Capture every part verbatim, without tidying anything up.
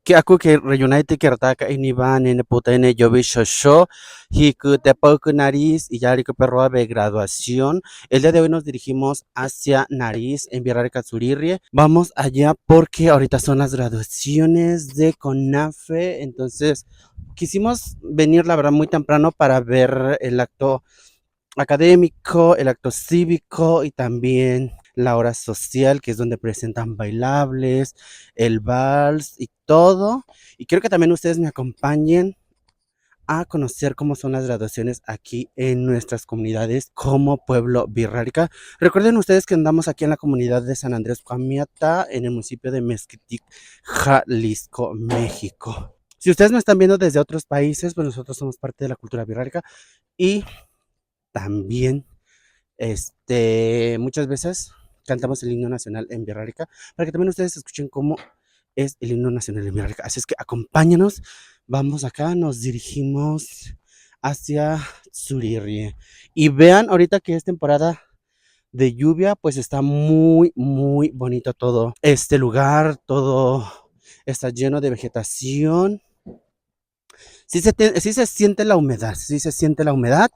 Ke 'aku ke reunited ke ta ka'iiwa ne, ne puta'e ne Yobi Shosho, hiikɨ tepaukɨ Nariz, 'iyá rikɨ pexuawe graduación. El día de hoy nos dirigimos hacia Nariz, en Birrárica Tsuriri. Vamos allá porque ahorita son las graduaciones de CONAFE, entonces quisimos venir, la verdad, muy temprano para ver el acto académico, el acto cívico y también la hora social, que es donde presentan bailables, el vals y todo. Y quiero que también ustedes me acompañen a conocer cómo son las graduaciones aquí en nuestras comunidades como pueblo Birrárica. Recuerden ustedes que andamos aquí en la comunidad de San Andrés Coamiata, en el municipio de Mezquitic, Jalisco, México. Si ustedes me están viendo desde otros países, pues nosotros somos parte de la cultura birrárica y también, este, muchas veces cantamos el himno nacional en Birrárica, para que también ustedes escuchen cómo es el himno nacional en Birrárica. Así es que acompáñenos, vamos acá, nos dirigimos hacia Tsuriri. Y vean, ahorita que es temporada de lluvia, pues está muy, muy bonito todo este lugar, todo está lleno de vegetación. Sí se te-, sí se siente la humedad, sí se siente la humedad.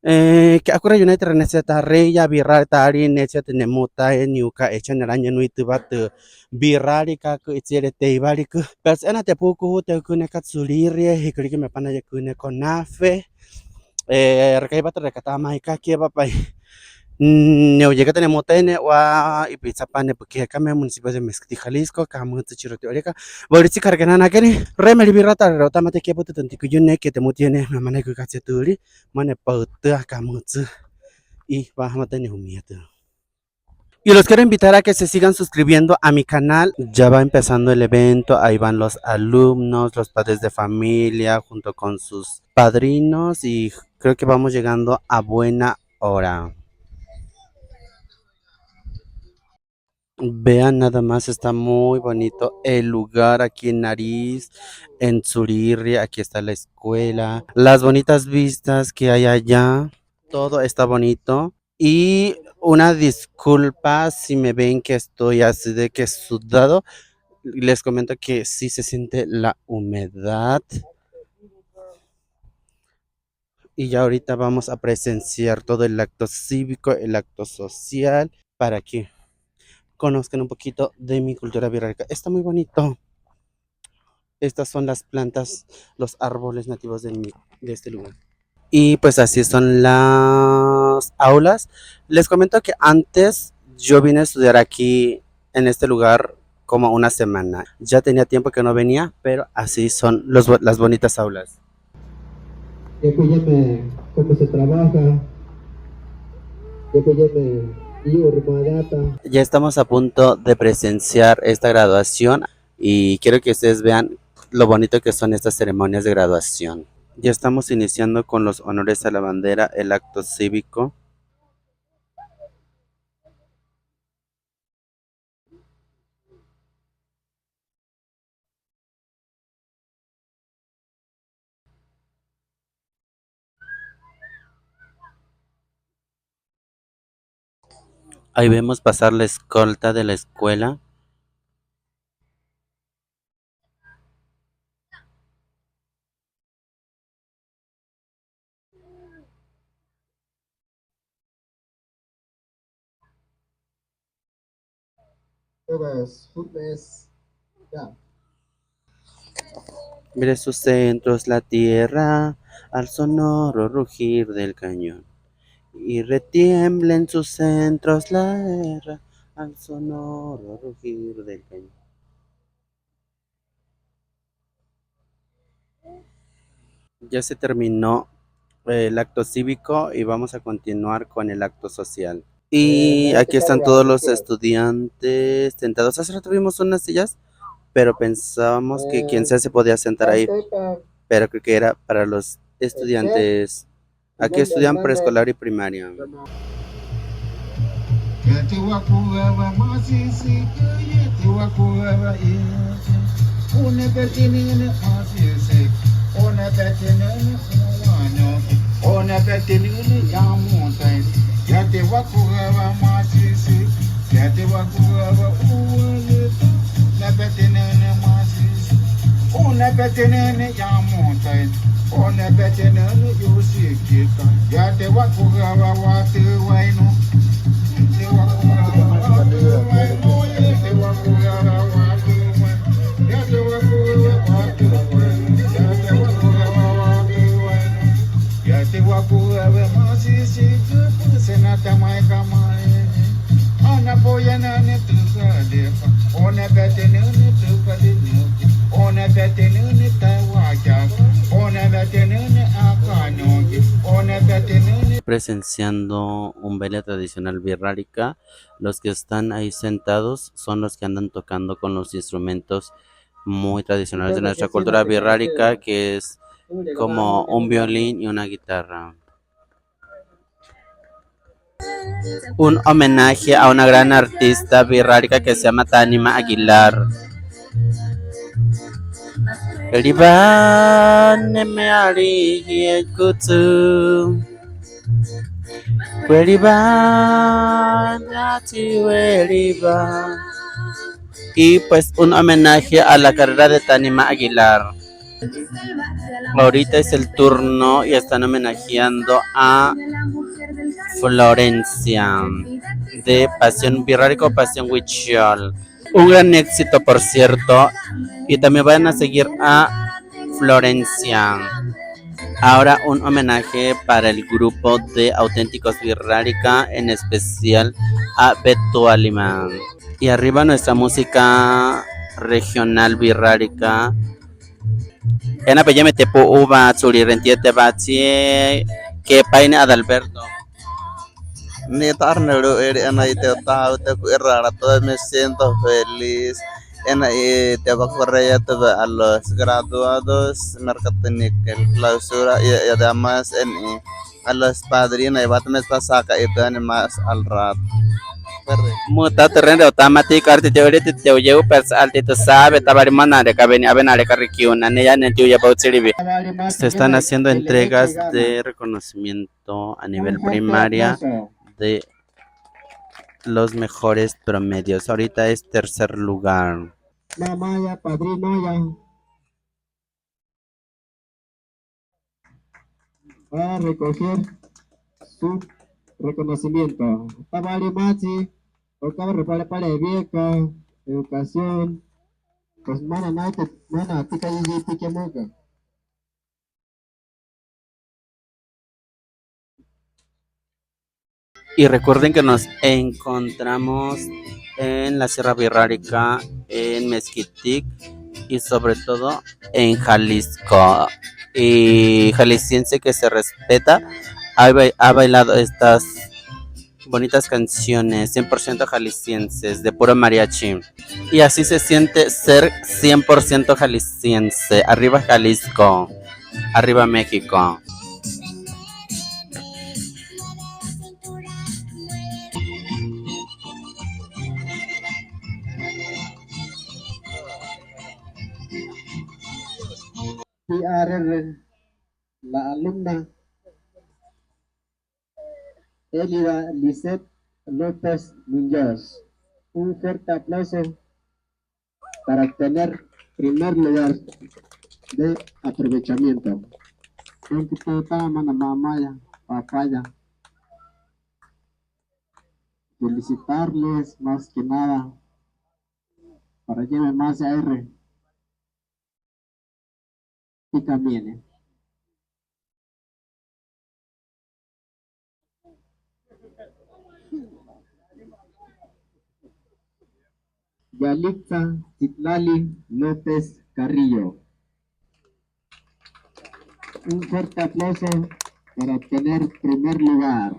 Eh, ke 'aku reunited renetsíe ta Rey, ya Birrárica ta Ari, netsíe tɨ nemutae, niuka'etsíe neranuitɨwa tɨ Birrárica, kɨ'itsíere teiwarikɨ. Pero tsɨ 'eena tepukuhu teukɨne katsuriri, hiikɨ rikɨ mepanayekɨ ne CONAFE. Eh, rekaiwatɨ rekatamaikake, papai. Mm, ne'uyekata nemutae ne 'uá 'ipitsapa nepɨkeekame, municipio de Mezquitic, Jalisco, kamɨtsɨ 'ichiroti'uríeka. Wa'ɨritsi karekenanakeni, reme ribirata re'otamate ke putɨ tɨnikuyune ke temutiene, mamanekɨkatsie tɨri, mane pautɨa kamɨtsɨ, y baja mate nehumietɨ. Y los quiero invitar a que se sigan suscribiendo a mi canal. Ya va empezando el evento, ahí van los alumnos, los padres de familia, junto con sus padrinos, y creo que vamos llegando a buena hora. Vean nada más, está muy bonito el lugar aquí en Nariz, en Tsuriri, aquí está la escuela, las bonitas vistas que hay allá, todo está bonito. Y una disculpa si me ven que estoy así de que sudado, les comento que sí se siente la humedad. Y ya ahorita vamos a presenciar todo el acto cívico, el acto social, para que conozcan un poquito de mi cultura birrárica. Está muy bonito. Estas son las plantas, los árboles nativos de mi, de este lugar. Y pues así son las aulas. Les comento que antes yo vine a estudiar aquí en este lugar como una semana. Ya tenía tiempo que no venía, pero así son los bo-, las bonitas aulas. Ya que ya me, cómo se trabaja, ya que ya me, y yo, hermana, ya está. Ya estamos a punto de presenciar esta graduación y quiero que ustedes vean lo bonito que son estas ceremonias de graduación. Ya estamos iniciando con los honores a la bandera, el acto cívico. Ahí vemos pasar la escolta de la escuela. Todas juntas. Ya. Mire sus centros la tierra al sonoro rugir del cañón. Y retiembla en sus centros la tierra al sonoro rugir del cañón. Ya se terminó, eh, el acto cívico y vamos a continuar con el acto social. Y aquí están todos los estudiantes sentados. Hace rato vimos unas sillas, pero pensábamos que quien sea se podía sentar ahí, pero creo que era para los estudiantes. Aquí estudian preescolar y primaria. Nepetínɨni yamutai, o nepetínɨni yusikita, ya tewakurawa watüwainu. Presenciando un baile tradicional Virrárica. Los que están ahí sentados son los que andan tocando con los instrumentos muy tradicionales de nuestra cultura birrárica, que es como un violín y una guitarra. Un homenaje a una gran artista birrárica que se llama Tánima Aguilar. Riba neme arigi kutsu. Y pues un homenaje a la carrera de Tánima Aguilar. Ahorita es el turno y están homenajeando a Florencia de Pasión Birrárico, Pasión Huichol. Un gran éxito, por cierto. Y también vayan a seguir a Florencia. Ahora un homenaje para el grupo de Auténticos Birrárica, en especial a Beto Alimán. Y arriba nuestra música regional birrárica. Ena peyeme tepu uva tsuri rentiete batsie que paine Adalberto. Ni tarne lu'eri ena i te tau te ku'irara todo, me siento feliz. Ena i te vakureya tuve a los graduados, merkatini el clausura y, y además en i a los padrinos y va a tener esta saca y te animas al rato. Muta terreno tamati karti te orete te oye uper alti te sabe tabari manare kabeni abenare karikiuna ne ya ne tiuya bautsiribi. Se están haciendo entregas de reconocimiento a nivel primaria de los mejores promedios. Ahorita es tercer lugar. Mamaya, padrinoya. Para recoger su reconocimiento. Tabari matsi, okaba repale pale vieca, educación, pues mana naite, mana tika yiyitike muka. Y recuerden que nos encontramos en la Sierra Birrárica, en Mezquitic y sobre todo en Jalisco. Y jalisciense que se respeta, ha, ha bailado estas bonitas canciones, cien por ciento jaliscienses, de puro mariachi. Y así se siente ser cien por ciento jalisciense. Arriba Jalisco, arriba México. P R R, la alumna Elida Lisette López Muñoz. Un fuerte aplauso para tener primer lugar de aprovechamiento. Entonces, mana mamaya, papaya, felicitarles más que nada para que me más R. Tikamine. Yalitza Citlali López Carrillo. Un fuerte aplauso para obtener primer lugar.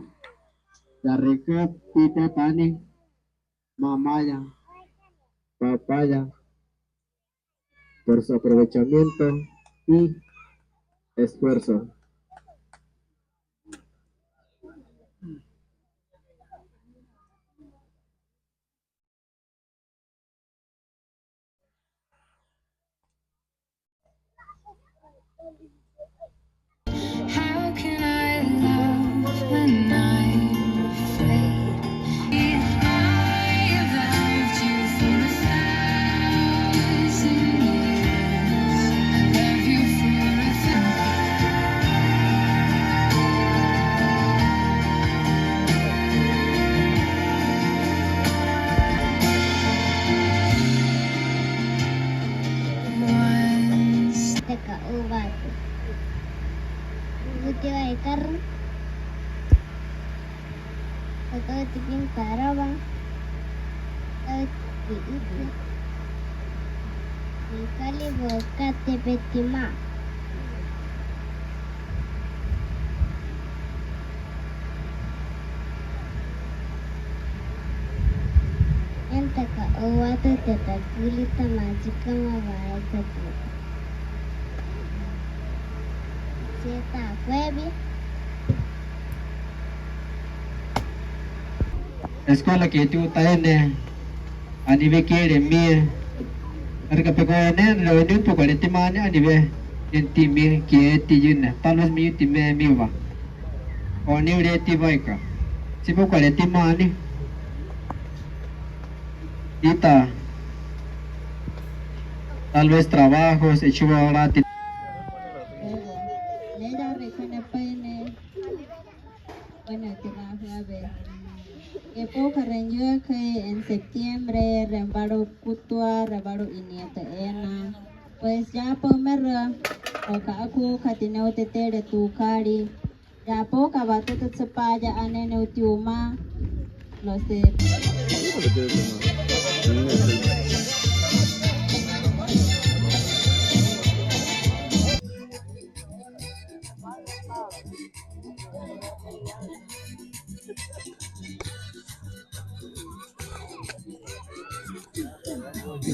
Yareka Pita Tani, mamaya, papaya, por su aprovechamiento y esfuerzo. Kaʻuuwatɨ. Kutiwai karɨ. Tatau tipín tarawa. Tatau tiʻitɨ. Nikali waka tepetimá. Enta kaʻuuwatɨ te takɨli tamachikama waetaki. Sieta kuewi. Escuela ke tiutaine, aniwe ke remie. Arika peko ene, lo enu peko retimane, aniwe enti mi ke eti yune. Tal vez mi yutime miwa. O niu reti vaika. Sipo kwa reti mani. Ita. Tal vez trabajos, echuwa rati. Bueno, te la jueves. Ke poka renyuekai en septiembre, rembaru kutua, rembaru inieta ena. Pues ya pau mero, o ka aku katineu te tere tu kari. Ya poka batata tsepaya anene utiuma. Los de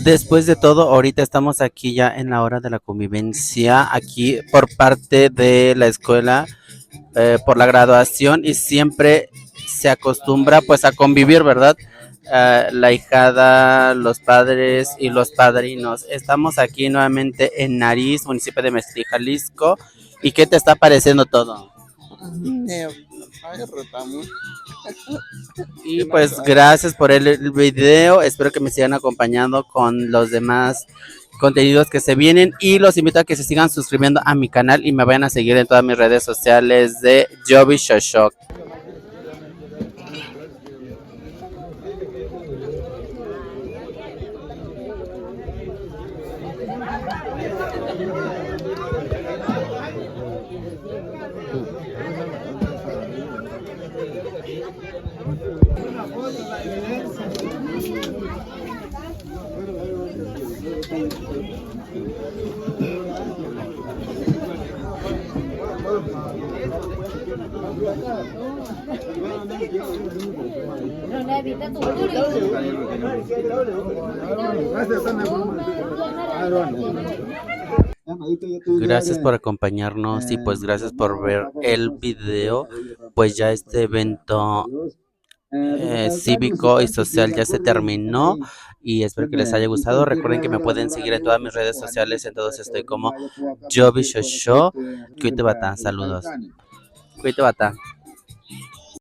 Después de todo, ahorita estamos aquí ya en la hora de la convivencia, aquí por parte de la escuela, eh, por la graduación, y siempre se acostumbra, pues, a convivir, ¿verdad? Eh, la ahijada, los padres y los padrinos. Estamos aquí nuevamente en Nariz, municipio de Mezclí, Jalisco. ¿Y qué te está pareciendo todo? Eh, ay, retamos. Y pues gracias por el, el video. Espero que me sigan acompañando con los demás contenidos que se vienen y los invito a que se sigan suscribiendo a mi canal y me vayan a seguir en todas mis redes sociales de Jovi Shoshok. Gracias por acompañarnos y pues gracias por ver el video. Pues ya este evento eh, cívico y social ya se terminó y espero que les haya gustado. Recuerden que me pueden seguir en todas mis redes sociales, en todos estoy como Jovi Shosho. Kuitewata, saludos. Kuitewata.